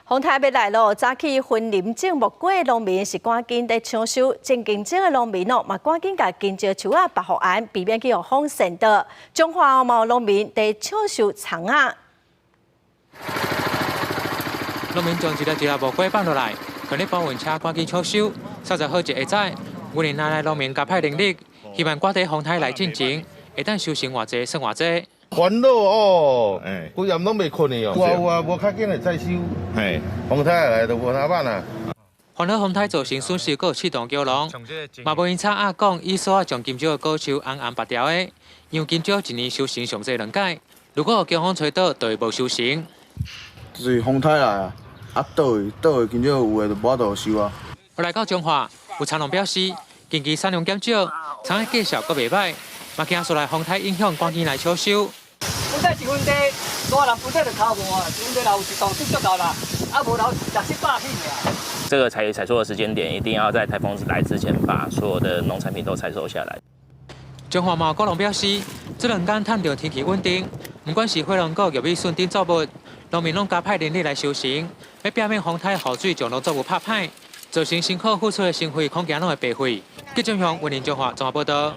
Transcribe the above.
風颱欲來囉，早起雲林種木瓜的農民是趕緊佇搶收，種香蕉的農民哦，嘛趕緊共香蕉樹仔縛護岸，避免去予風扇倒。彰化嘛有農民佇搶收蔥仔。農民將一粒一粒木瓜放落來，放咧搬運車趕緊搶收。30號一下早，雲林那內農民加派人力，希望趕佇風颱來進前，會當收成偌濟算偌濟。煩惱哦，規暗攏袂睏的哦。有啊有啊，無較緊會再收。嘿，風颱來就無哪辦啊。煩惱風颱造成損失，閣有刺斷橋廊，嘛無閒吵仔講，以索仔將香蕉的果樹紅紅拔掉的，因為香蕉一年收成上濟兩擺，如果予強風吹倒，就會無收成。就是風颱來啊，啊倒去倒去，香蕉有的就無法度收啊。來到彰化，有田農表示，近期產量減少，蔥仔價數閣袂䆀，嘛驚受來風颱影響，趕緊來搶收。本底一分地，大人本底就頭無啊，一分地若有一檔就足夠啦，啊無留六七百起爾。這個採收的時間點，一定要在颱風來之前，把所有的農產品都採收下來。彰化嘛有果農表示，這兩天趁著天氣穩定，不管是火龍果、玉米筍等作物，農民攏加派人力來收成，欲避免風颱雨水將農作物拍歹，造成辛苦付出的心血，恐驚攏會白費。記者向雲林彰化綜合報道。